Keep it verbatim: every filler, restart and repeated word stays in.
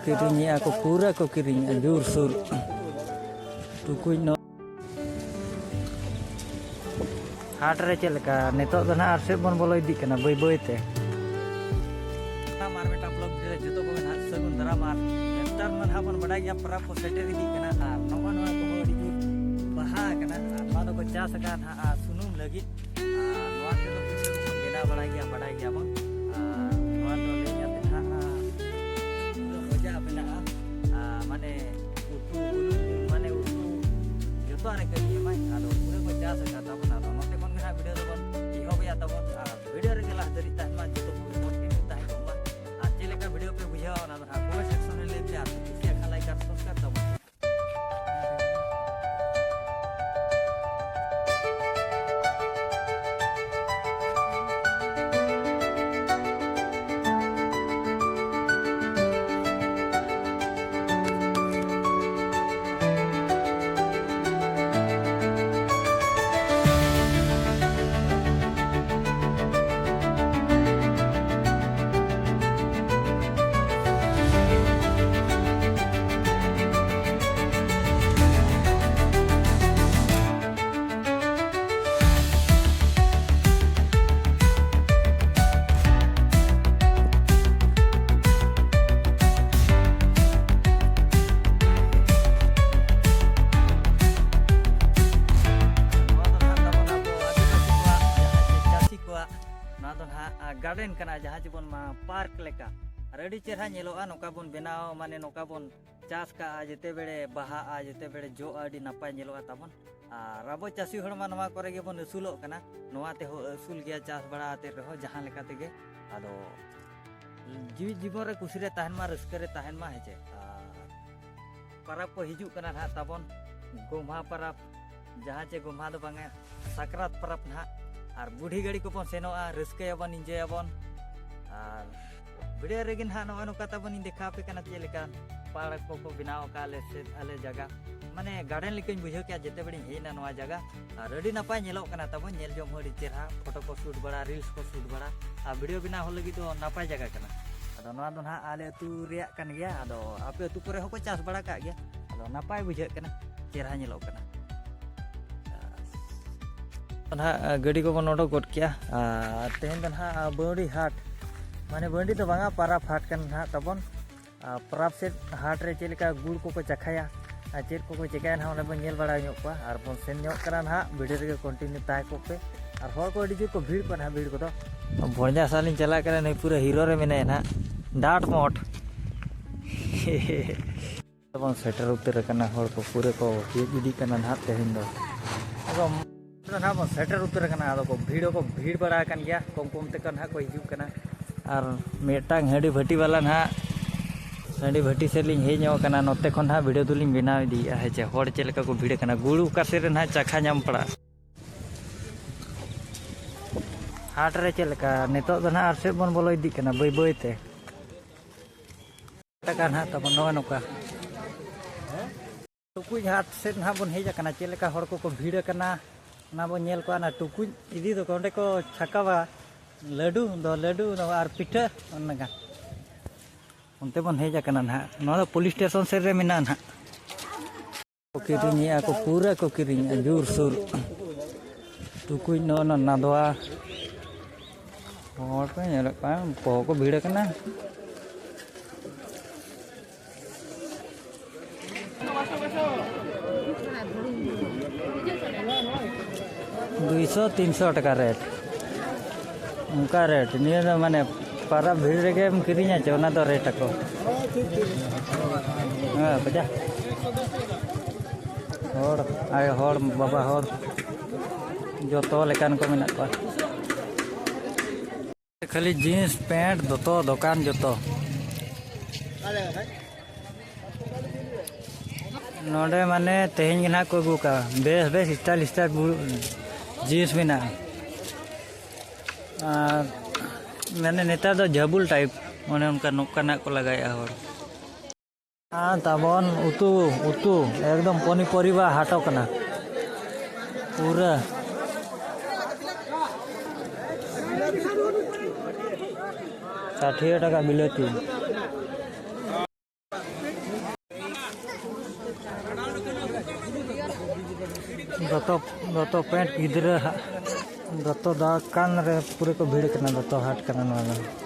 ᱠᱤᱨᱤᱧᱮᱜᱼᱟ ᱠᱚ, ᱯᱩᱨᱟᱹ ᱠᱚ ᱠᱤᱨᱤᱧᱮᱜᱼᱟ, ᱡᱳᱨᱥᱳᱨ᱾ ᱴᱩᱠᱩᱡ ᱱᱚ-, ᱦᱟᱴ ᱨᱮ ᱪᱮᱫ ᱞᱮᱠᱟ? ᱱᱤᱛᱚᱜ ᱫᱚ ᱱᱟᱦᱟᱜ ᱟᱨ ᱥᱮᱫ ᱵᱚᱱ ᱵᱚᱞᱚ ᱤᱫᱤᱜ ᱠᱟᱱᱟ ᱵᱟᱹᱭ ᱵᱟᱹᱭ ᱛᱮ᱾ ᱟᱨ ᱢᱤᱫᱴᱟᱝ vlog video ᱨᱮ ᱡᱚᱛᱚ ᱠᱚᱜᱮ ᱱᱟᱦᱟᱜ ᱥᱟᱹᱜᱩᱱ ᱫᱟᱨᱟᱢ᱾ ᱟᱨ ᱱᱮᱛᱟᱨ ᱢᱟ ᱱᱟᱦᱟᱜ ᱵᱚᱱ ᱵᱟᱰᱟᱭ ᱜᱮᱭᱟ, ᱯᱚᱨᱚᱵᱽ ᱠᱚ ᱥᱮᱴᱮᱨ ᱤᱫᱤᱜ ᱠᱟᱱᱟ᱾ ᱟᱨ ᱱᱚᱜᱼᱚ ᱱᱚᱣᱟ ᱠᱚᱦᱚᱸ ᱟᱹᱰᱤ ᱡᱳᱨ ᱵᱟᱦᱟ ᱟᱠᱟᱱᱟ᱾ ᱟᱨ ᱱᱚᱣᱟ ᱫᱚᱠᱚ ᱪᱟᱥ ᱟᱠᱟᱫ ᱱᱟᱦᱟᱜ, ᱟᱨ ᱥᱩᱱᱩᱢ ᱞᱟᱹᱜᱤᱫ᱾ ᱟᱨ ᱱᱚᱣᱟ ᱛᱮᱫᱚ ᱯᱩᱭᱥᱟᱹ ᱠᱚᱵᱚᱱ ᱵᱮᱱᱟᱣ ᱵᱟᱲᱟᱭ ᱜᱮᱭᱟ, ᱵᱟᱰᱟᱭ ᱜᱮᱭᱟᱵᱚᱱ᱾ ᱟᱨ ᱱᱚᱣᱟ ᱫᱚ ᱞᱟᱹᱭ ᱠᱟᱛᱮ ᱱᱟᱦᱟᱜ ᱯᱩᱨᱟᱹ ᱢᱚᱡᱟ ᱢᱮᱱᱟᱜᱼᱟ᱾ ᱟᱨ ᱢᱟᱱᱮ ᱩᱛᱩ ᱵᱩᱞᱩᱝ, ᱢᱟᱱᱮ ᱩᱛᱩ ᱡᱚᱛᱚᱣᱟᱜ ᱨᱮ ᱠᱟᱹᱢᱤ ᱮᱢᱟᱭ᱾ ᱟᱫᱚ ᱯᱩᱨᱟᱹ ᱠᱚ ᱪᱟᱥ ᱟᱠᱟᱫ ᱛᱟᱵᱚᱱᱟ᱾ ᱟᱫᱚ ᱱᱚᱛᱮ ᱠᱷᱚᱱ ᱜᱮ ᱱᱟᱦᱟᱜ video ᱫᱚᱵᱚᱱ ᱮᱦᱚᱵᱮᱜᱼᱟ ᱛᱟᱵᱚᱱ᱾ ᱟᱨ video ᱨᱮᱜᱮ ᱞᱟᱦᱟ ᱫᱷᱟᱹᱨᱤᱡ ᱛᱟᱦᱮᱱ ᱢᱟ, ᱡᱚᱛᱚ ᱠᱚ continue ᱛᱟᱦᱮᱸ ᱠᱚᱜ ᱢᱟ᱾ ᱟᱨ ᱪᱮᱫ ᱞᱮᱠᱟ video ᱯᱮ ᱵᱩᱡᱷᱟᱹᱣᱟ, ᱚᱱᱟ ᱫᱚ ᱱᱟᱦᱟᱜ comment section ᱨᱮ ᱞᱟᱹᱭ ᱯᱮ᱾ ᱟᱨ ᱠᱩᱥᱤᱭᱟᱜ ᱠᱷᱟᱱ like ᱟᱨ subscribe ᱛᱟᱵᱚᱱ ᱯᱮ᱾ ᱱᱚᱣᱟ ᱫᱚ ᱱᱟᱦᱟᱜ ᱛᱟᱵᱚᱱ ᱟᱵᱚ ᱟᱹᱫᱤᱵᱟᱹᱥᱤ ᱠᱚᱣᱟᱜ, ᱡᱟᱦᱟᱸ ᱪᱮ ᱪᱟᱹᱥᱤ ᱠᱚᱣᱟᱜ, ᱱᱚᱣᱟ ᱫᱚ ᱱᱟᱦᱟᱜ, ᱟ, garden ᱠᱟᱱᱟ, ᱡᱟᱦᱟᱸ ᱪᱮ ᱵᱚᱱ ᱢᱟ park ᱞᱮᱠᱟ᱾ ᱟᱨ ᱟᱹᱰᱤ ᱪᱮᱦᱨᱟ ᱧᱮᱞᱚᱜᱼᱟ, ᱱᱚᱝᱠᱟ ᱵᱚᱱ ᱵᱮᱱᱟᱣ, ᱢᱟᱱᱮ ᱱᱚᱝᱠᱟ ᱵᱚᱱ ᱪᱟᱥ ᱠᱟᱜᱼᱟ, ᱡᱮᱛᱮ ᱵᱮᱲᱮ ᱵᱟᱦᱟᱜᱼᱟ, ᱡᱮᱛᱮ ᱵᱮᱲᱮ ᱡᱚᱜᱼᱟ, ᱟᱹᱰᱤ ᱱᱟᱯᱟᱭ ᱧᱮᱞᱚᱜᱼᱟ ᱛᱟᱵᱚᱱ᱾ ᱟᱨ ᱟᱵᱚ ᱪᱟᱹᱥᱤ ᱦᱚᱲ ᱢᱟ ᱱᱚᱣᱟ ᱠᱚᱨᱮ ᱜᱮᱵᱚᱱ ᱟᱹᱥᱩᱞᱚᱜ ᱠᱟᱱᱟ, ᱱᱚᱣᱟ ᱛᱮᱦᱚᱸ ᱟᱹᱥᱩᱞ ᱜᱮᱭᱟ, ᱪᱟᱥ ᱵᱟᱲᱟ ᱟᱛᱮᱫ ᱨᱮᱦᱚᱸ ᱡᱟᱦᱟᱸ ᱞᱮᱠᱟ ᱛᱮᱜᱮ᱾ ᱟᱫᱚ ᱡᱤᱣᱤ ᱡᱤᱵᱚᱱ ᱨᱮ ᱠᱩᱥᱤ ᱨᱮ ᱛᱟᱦᱮᱱ ᱢᱟ, ᱨᱟᱹᱥᱠᱟᱹ ᱨᱮ ᱛᱟᱦᱮᱱ ᱢᱟ, ᱦᱮᱸ ᱪᱮ? ᱟᱨ ᱯᱟᱨᱟᱵᱽ ᱠᱚ ᱦᱤᱡᱩᱜ ᱠᱟᱱᱟ ᱱᱟᱦᱟᱜ ᱛᱟᱵᱚᱱ, ᱜᱚᱢᱦᱟ ᱯᱟᱨᱟᱵᱽ, ᱡᱟᱦᱟᱸ ᱪᱮ ᱜᱚᱢᱦᱟ ᱫᱚ ᱵᱟᱝᱟ, ᱥᱟᱠᱨᱟᱛ ᱯᱟᱨᱟᱵᱽ ᱱᱟᱦᱟᱜ᱾ ᱟᱨ ᱵᱩᱰᱷᱤ ᱜᱟᱹᱲᱤ ᱠᱚᱵᱚᱱ ᱥᱮᱱᱚᱜᱼᱟ, ᱨᱟᱹᱥᱠᱟᱹᱭᱟᱵᱚᱱ, enjoyᱟᱵᱚᱱ᱾ ᱟᱨ video ᱨᱮᱜᱮ ᱱᱟᱦᱟᱜ ᱱᱚᱜᱼᱚᱭ ᱱᱚᱝᱠᱟ ᱛᱟᱵᱚᱱ ᱤᱧ ᱫᱮᱠᱷᱟᱣ ᱟᱯᱮ ᱠᱟᱱᱟ ᱪᱮᱫ ᱞᱮᱠᱟ ᱯᱟᱨᱠ ᱠᱚᱠᱚ ᱵᱮᱱᱟᱣ ᱟᱠᱟᱫ ᱟᱞᱮ ᱥᱮᱫ, ᱟᱞᱮ ᱡᱟᱭᱜᱟ᱾ ᱢᱟᱱᱮ garden ᱞᱮᱠᱟᱧ ᱵᱩᱡᱷᱟᱹᱣ ᱠᱮᱜᱼᱟ ᱡᱮᱛᱮ ᱵᱮᱲᱤᱧ ᱦᱮᱡ ᱮᱱᱟ ᱱᱚᱣᱟ ᱡᱟᱭᱜᱟ᱾ ᱟᱨ ᱟᱹᱰᱤ ᱱᱟᱯᱟᱭ ᱧᱮᱞᱚᱜ ᱠᱟᱱᱟ ᱛᱟᱵᱚᱱ, ᱧᱮᱞ ᱡᱚᱝ ᱦᱚᱸ ᱟᱹᱰᱤ ᱪᱮᱦᱨᱟ, photo ᱠᱚ shoot ᱵᱟᱲᱟ, reels ᱠᱚ shoot ᱵᱟᱲᱟ᱾ ᱟᱨ video ᱵᱮᱱᱟᱣ ᱦᱚᱲ ᱞᱟᱹᱜᱤᱫ ᱫᱚ ᱱᱟᱯᱟᱭ ᱡᱟᱭᱜᱟ ᱠᱟᱱᱟ᱾ ᱱᱚᱣᱟ ᱫᱚ ᱱᱟᱦᱟᱜ ᱟᱞᱮ ᱟᱹᱛᱩ ᱨᱮᱭᱟᱜ ᱠᱟᱱ ᱜᱮᱭᱟ, ᱟᱫᱚ ᱟᱯᱮ ᱟᱹᱛᱩ ᱠᱚᱨᱮ ᱦᱚᱸᱠᱚ ᱪᱟᱥ ᱵᱟᱲᱟ ᱠᱟᱜ ᱜᱮᱭᱟ᱾ ᱟᱫᱚ ᱱᱟᱯᱟᱭ ᱵᱩᱡᱷᱟᱹᱜ ᱠᱟᱱᱟ, ᱪᱮᱦᱨᱟ ᱧᱮᱞᱚᱜ ᱠᱟᱱᱟ᱾ ᱟᱫᱚ ᱱᱟᱦᱟᱜ ᱜᱟᱹᱰᱤ ᱠᱚᱵᱚᱱ ᱚᱰᱚᱠ ᱜᱚᱫ ᱠᱮᱜᱼᱟ, ᱟᱨ ᱛᱮᱦᱮᱧ ᱫᱚ ᱱᱟᱦᱟᱜ ᱵᱟᱹᱣᱰᱤ ᱦᱟᱴ, ᱢᱟᱱᱮ ᱵᱟᱹᱣᱰᱤ ᱫᱚ ᱵᱟᱝᱟ, ᱯᱟᱨᱟᱵᱽ ᱦᱟᱴ ᱠᱟᱱᱟ ᱱᱟᱦᱟᱜ ᱛᱟᱵᱚᱱ᱾ ᱟᱨ ᱯᱟᱨᱟᱵᱽ ᱥᱮᱫ ᱦᱟᱴ ᱨᱮ ᱪᱮᱫ ᱞᱮᱠᱟ ᱜᱩᱲ ᱠᱚᱠᱚ ᱪᱟᱠᱷᱟᱭᱟ ᱟᱨ ᱪᱮᱫ ᱠᱚᱠᱚ ᱪᱮᱠᱟᱭᱟ ᱱᱟᱦᱟᱜ, ᱚᱸᱰᱮ ᱵᱚᱱ ᱧᱮᱞ ᱵᱟᱲᱟ ᱧᱚᱜ ᱠᱚᱣᱟ᱾ ᱟᱨ ᱵᱚᱱ ᱥᱮᱱ ᱧᱚᱜ ᱠᱟᱱᱟ ᱱᱟᱦᱟᱜ, ᱵᱷᱤᱰᱤᱭᱳ ᱨᱮᱜᱮ ᱠᱚᱱᱴᱤᱱᱤᱭᱩ ᱛᱟᱦᱮᱸ ᱠᱚᱜ ᱯᱮ᱾ ᱟᱨ ᱦᱚᱲ ᱠᱚ ᱟᱹᱰᱤ ᱡᱳᱨ ᱠᱚ ᱵᱷᱤᱲ ᱠᱚᱜᱼᱟ ᱱᱟᱦᱟᱜ, ᱵᱷᱤᱲ ᱠᱚᱫᱚ᱾ ᱵᱷᱚᱸᱡᱟ ᱥᱟᱞᱤᱧ ᱪᱟᱞᱟᱜ ᱠᱟᱱᱟ, ᱱᱩᱭ ᱯᱩᱨᱟᱹ ᱦᱤᱨᱳ ᱨᱮ ᱢᱮᱱᱟᱭᱟ ᱱᱟᱦᱟᱜ, ᱰᱟᱴ ᱢᱚᱴ᱾ ᱵᱚᱱ ᱥᱮᱴᱮᱨ ᱩᱛᱟᱹᱨ ᱟᱠᱟᱱᱟ, ᱦᱚᱲ ᱠᱚ ᱯᱩᱨᱟᱹ ᱠᱚ ᱦᱮᱡ ᱤᱫᱤᱜ ᱠᱟᱱᱟ ᱱᱟᱦᱟᱜ ᱛᱮᱦᱮᱧ ᱫᱚ᱾ ᱟᱫᱚ ᱫᱚ ᱱᱟᱦᱟᱜ ᱵᱚᱱ ᱥᱮᱴᱮᱨ ᱩᱛᱟᱹᱨ ᱟᱠᱟᱱᱟ, ᱟᱫᱚ ᱠᱚ ᱵᱷᱤᱲ ᱦᱚᱸᱠᱚ ᱵᱷᱤᱲ ᱵᱟᱲᱟ ᱟᱠᱟᱱ ᱜᱮᱭᱟ, ᱠᱚᱢ ᱠᱚᱢ ᱛᱮᱠᱚ ᱱᱟᱦᱟᱜ ᱠᱚ ᱦᱤᱡᱩᱜ ᱠᱟᱱᱟ᱾ ᱟᱨ ᱢᱤᱫᱴᱟᱝ ᱦᱟᱺᱰᱤ ᱵᱷᱟᱹᱴᱤ ᱵᱟᱞᱟ ᱱᱟᱦᱟᱜ ᱦᱟᱺᱰᱤ ᱵᱷᱟᱹᱴᱤ ᱥᱮᱫ ᱞᱤᱧ ᱦᱮᱡ ᱧᱚᱜ ᱟᱠᱟᱱᱟ, ᱱᱚᱛᱮ ᱠᱷᱚᱱ ᱱᱟᱦᱟᱜ ᱵᱷᱤᱰᱤᱭᱳ ᱫᱚᱞᱤᱧ ᱵᱮᱱᱟᱣ ᱤᱫᱤᱭᱮᱫᱼᱟ᱾ ᱦᱮᱸ ᱪᱮ, ᱦᱚᱲ ᱪᱮᱫ ᱞᱮᱠᱟ ᱠᱚ ᱵᱷᱤᱲ ᱟᱠᱟᱱᱟ, ᱜᱩᱲ ᱚᱠᱟ ᱥᱮᱫ ᱨᱮ ᱱᱟᱦᱟᱜ ᱪᱟᱠᱷᱟ ᱧᱟᱢ ᱯᱟᱲᱟᱜᱼᱟ᱾ ᱦᱟᱴ ᱨᱮ ᱪᱮᱫ ᱞᱮᱠᱟ ᱱᱤᱛᱚᱜ ᱫᱚ ᱱᱟᱦᱟᱜ ᱟᱨ ᱥᱮᱫ ᱵᱚᱱ ᱵᱚᱞᱚ ᱤᱫᱤᱜ ᱠᱟᱱᱟ ᱵᱟᱹᱭ ᱵᱟᱹᱭ ᱛᱮ᱾ ᱴᱟᱠᱟ ᱱᱟᱦᱟᱜ ᱛᱟᱵᱚᱱ ᱱᱚᱜᱼᱚᱭ ᱱᱚᱝᱠᱟ᱾ ᱴᱩᱠᱩᱡ ᱦᱟᱴ ᱥᱮᱫ ᱱᱟᱦᱟᱜ ᱵᱚᱱ ᱦᱮᱡ ᱟᱠᱟᱱᱟ, ᱪᱮᱫ ᱞᱮᱠᱟ ᱦᱚᱲ ᱠᱚᱠᱚ ᱵᱷᱤᱲ ᱟᱠᱟᱱᱟ, ᱚᱱᱟ ᱵᱚᱱ ᱧᱮᱞ ᱠᱚᱣᱟ᱾ ᱚᱱᱟ ᱴᱩᱠᱩᱡ ᱤᱫᱤ ᱫᱚᱠᱚ ᱚᱸᱰᱮ ᱠᱚ ᱪᱷᱟᱠᱟᱣᱟ, ᱞᱟᱹᱰᱩ ᱫᱚ, ᱞᱟᱹᱰᱩ ᱫᱚ ᱟᱨ ᱯᱤᱴᱷᱟᱹ ᱚᱱᱟ ᱜᱟᱱ᱾ ᱚᱱᱛᱮ ᱵᱚᱱ ᱦᱮᱡ ᱟᱠᱟᱱᱟ ᱱᱟᱦᱟᱜ, ᱱᱚᱣᱟ ᱫᱚ ᱯᱩᱞᱤᱥ ᱥᱴᱮᱥᱚᱱ ᱥᱮᱫ ᱨᱮ ᱢᱮᱱᱟᱜᱼᱟ ᱱᱟᱦᱟᱜ᱾ ᱠᱚ ᱠᱤᱨᱤᱧᱮᱜᱼᱟ ᱠᱚ, ᱯᱩᱨᱟᱹ ᱠᱚ ᱠᱤᱨᱤᱧᱮᱜᱼᱟ, ᱡᱳᱨᱥᱳᱨ᱾ ᱴᱩᱠᱩᱡ ᱱᱚᱜᱼᱚ ᱱᱟ ᱱᱟᱫᱣᱟ᱾ ᱦᱚᱲ ᱠᱚ ᱧᱮᱞᱚᱜ ᱠᱟᱱᱟ, ᱵᱚᱦᱚᱜ ᱠᱚ ᱵᱷᱤᱲ ᱟᱠᱟᱱᱟ᱾ ᱫᱩᱭᱥᱚ, ᱛᱤᱱᱥᱚ ᱴᱟᱠᱟ ᱨᱮᱴ, ᱚᱱᱠᱟ ᱨᱮᱴ᱾ ᱱᱤᱭᱟᱹ ᱫᱚ ᱢᱟᱱᱮ ᱯᱟᱨᱟᱵᱽ ᱵᱷᱤᱲ ᱨᱮᱜᱮᱢ ᱠᱤᱨᱤᱧᱟ ᱪᱮ, ᱚᱱᱟ ᱫᱚ ᱨᱮᱴ ᱟᱠᱚ᱾ ᱦᱮᱸ, ᱵᱟᱡᱟ᱾ ᱦᱚᱲ, ᱟᱭᱳ ᱦᱚᱲ, ᱵᱟᱵᱟ ᱦᱚᱲ, ᱡᱚᱛᱚ ᱞᱮᱠᱟᱱ ᱠᱚ ᱢᱮᱱᱟᱜ ᱠᱚᱣᱟ᱾ ᱠᱷᱟᱹᱞᱤ ᱡᱤᱱᱥ, ᱯᱮᱱᱴ, ᱫᱚᱛᱚ ᱫᱚᱠᱟᱱ ᱡᱚᱛᱚ᱾ ᱱᱚᱰᱮ ᱢᱟᱱᱮ ᱛᱮᱦᱮᱧ ᱜᱮ ᱱᱟᱦᱟᱜ ᱠᱚ ᱟᱹᱜᱩ ᱠᱟᱜᱼᱟ, ᱵᱮᱥ ᱵᱮᱥ ᱥᱴᱟᱭᱤᱞ ᱥᱴᱟᱭᱤᱞ ᱵᱩ-, ᱡᱤᱱᱥ ᱢᱮᱱᱟᱜᱼᱟ᱾ ᱟᱨ ᱢᱟᱱᱮ ᱱᱮᱛᱟᱨ ᱫᱚ ᱡᱷᱟᱹᱵᱩᱞ ᱴᱟᱭᱤᱯ, ᱚᱱᱮ ᱚᱱᱠᱟ ᱱᱚᱝᱠᱟᱱᱟᱜ ᱠᱚ ᱞᱟᱜᱟᱭᱮᱫᱼᱟ ᱦᱚᱲ᱾ ᱟᱨ ᱛᱟᱵᱚᱱ ᱩᱛᱩ, ᱩᱛᱩ ᱮᱠᱫᱚᱢ ᱯᱚᱱᱤᱯᱚᱨᱤᱵᱟ ᱦᱟᱴᱚ ᱠᱟᱱᱟ ᱯᱩᱨᱟᱹ᱾ ᱥᱟᱴᱷᱤᱭᱟᱹ ᱴᱟᱠᱟ ᱵᱤᱞᱟᱹᱛᱤ᱾ ᱫᱚᱛᱚ ᱫᱚᱛᱚ ᱯᱮᱱᱴ ᱜᱤᱫᱽᱨᱟᱹ ᱦᱟᱜ, ᱫᱚᱛᱚ ᱫᱚᱠᱟᱱ ᱨᱮ ᱯᱩᱨᱟᱹ ᱠᱚ ᱵᱷᱤᱲ ᱠᱟᱱᱟ᱾ ᱫᱚᱛᱚ ᱦᱟᱴ ᱠᱟᱱᱟ ᱱᱚᱣᱟ ᱫᱚ᱾